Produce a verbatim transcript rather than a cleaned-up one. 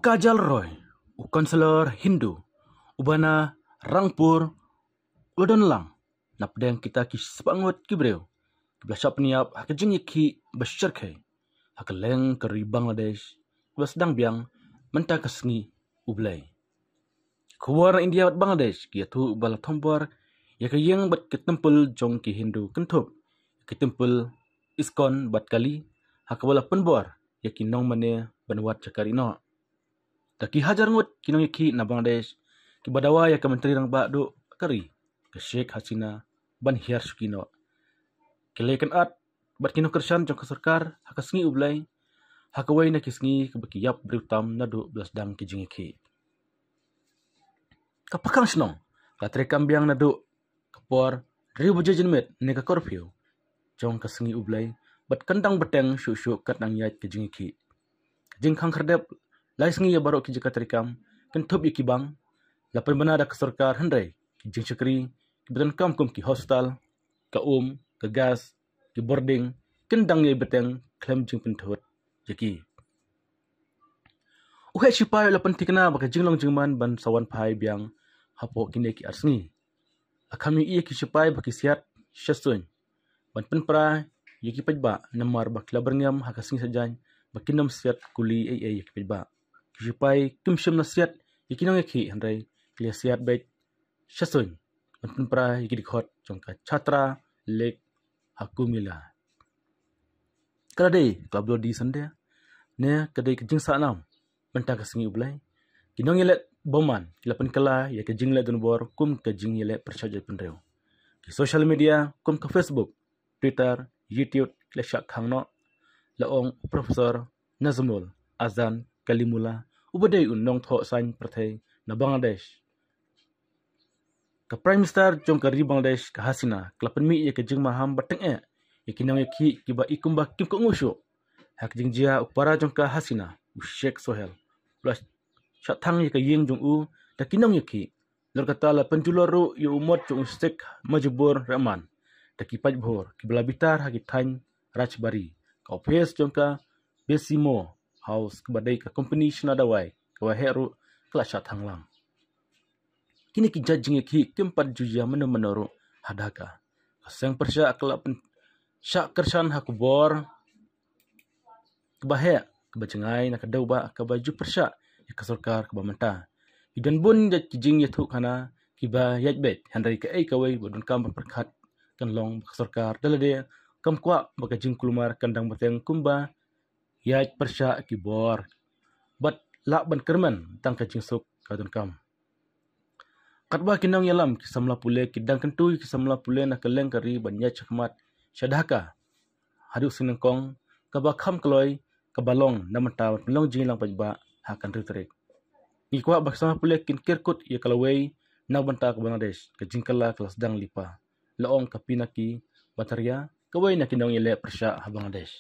Kajal Roy, u councillor Hindu uba na Rangpur, u la don lang napdeng kita ki spah ngut ki briew kiba la shah pynïap ha ka jingïakhih ba shyrkhei ha kylleng ka ri Bangladesh, ba sdang biang mynta ka sngi U Blei. Khubor na India bad Bangladesh ki ïathuh ba la thombor ïa ka ïing bad ka templ jong ki Hindu, kynthup ki templ ISKCON bad Kali, ha kaba la pynbor ïa ki nongmane ban wad jaka rieh noh. Da ki hajar ngut ki nongïakhih na Bangladesh kiba dawa ïa ka Myntri Rangbah duh ka ri, ka Sheikh Hasina, ban hiar shuki noh. Ki la ïakynad bad ki nongkyrshan jong ka sorkar ha ka sngi U Blei, ha kawei na ki sngi kaba ki ïap briew tam naduh ba la sdang ki jingïakhih. Ka Pakhang Shnong ka la treikam biang naduh ka por hynriew baje janmiet ne ka curfew jong ka sngi U Blei, bad kan dang bteng shuh shuh kat nang ïaid ka jingïakhih. Ka jingkhang khyrdep lai sngi ïa baroh ki jaka treikam, kynthup ïa ki bank, la pynbna da ka sorkar, hynrei ki jingshakri kiba donkam kum ki hospital, ka um, ka gas, ki boarding, kin dang ïai bteng khlem jingpynthut ïa ki. U heh shipai u la pynthikna ba ka jinglong jingman ban sa wan phai biang hapoh kine ki ar sngi. La kham ïohi ïa ki shipai ba ki siat sha suiñ ban pynpra ïa ki paidbah, namar ba ki la byrngem ha ka sngi Saitjaiñ ba kin ym siat kuli ei ei ïa ki paidbah. Ki shipai kim shym la siat ïa ki nongïakhih, hynrei ki la siat beit sha suiñ ban pynpra ïa ki dkhot jong ka Chhatra Lekh Hakumila. Ka la dei ka Bloody Sunday, ne ka dei ka jingsah nam mynta ka sngi U Blei. Ki nongïaleh bymman ki la pynkylla ïa ka jingleh donbor kum ka jingïaleh pyrshah jaitbynriew. Ki social media kum ka Facebook, Twitter, YouTube ki la shah khang noh, la ong u Professor Nazmul Ahsan Kalimullah, uba dei u nongthoh saiñ pyrthei na Bangladesh. Ka Prime Minister jong ka ri Bangladesh, ka Hasina, ka la pynmih ïa ka jingmaham ba tyngeh ïa ki nongïakhih kiba i kumba kim kohnguh shuh. Ha ka jingjia, u para jong ka Hasina, u Sheikh Sohail, u la shah thang ïa ka ïing jong u da ki nongïakhih. Lor kata, la pynjulor ruh ïa u mot jong u Sheikh Mujibur Rahman da ki paidbhur kiba la bitar ha ki thaiñ Rajbari. Ka ophis jong ka Besimo House, kaba dei ka kompani shna dawai kaba heh ruh, ka la shah thang lang. Kine ki jait jingïakhih kim pat ju jia mano mano ruh ha Dhaka. Ka seng pyrshah ka la pynshah kyrshan ha ka bor kaba heh, kaba jngai na ka daw ba kaba ju pyrshah ïa ka sorkar kaba mynta. Ki don bun jait ki jingïathuhkhana kiba ïaid beit, hynrei kaei kawei ba donkam ban pyrkhat kan long ba ka sorkar da lade kam kwah ba ka jingkulmar kan dang bteng kumba ïaid pyrshah ki bor bad lah ban kyrmen tang ka jingsuk ka donkam. Katba ki nongïalam ki samla pule ki dang kyntu ïa ki samla pule na kylleng ka ri ban ïaid shakhmat sha Dhaka haduh sngi nyngkong kaba kham kloi kaba long na bynta ban pynlong jingïalang paidbah ha ka hynriew tarik. Ngi kwah ba ki samla pule kin kyrkut ïa ka lawei na bynta ka Bangladesh, ka jingkylla ka la sdang lypa, la ong ka Pinaki Bhataria, kawei na ki nongïaleh pyrshah ha Bangladesh.